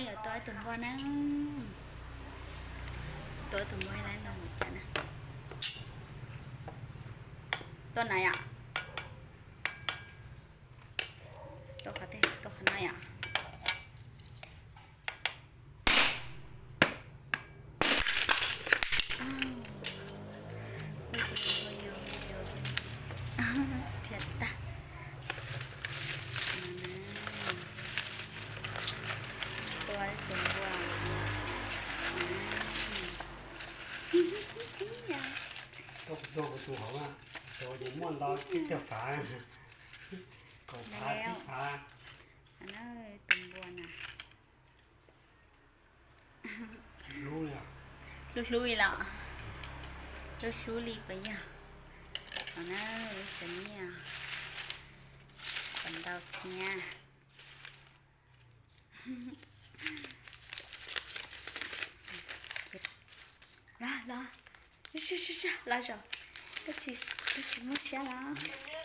Yuav tua tus npua na. Tua tus npua ib leeg ntau mus cas na. Tua na yom. Tua qhov twg? Tua qhov no yom. Ua tus npua yo yo. Thiaj tag. Tua tus npua. Tua kuv tus hauv, tus hauv ces muaj ntau tib cag fav, kaum fav, tsib fav. Tus npua na. Hlub hlub li los? Hlub hlub li puas yog? Hauv na, lub cov nyiaj kom ntau thiab. Los los, los zaum, koj tsis muaj siab los?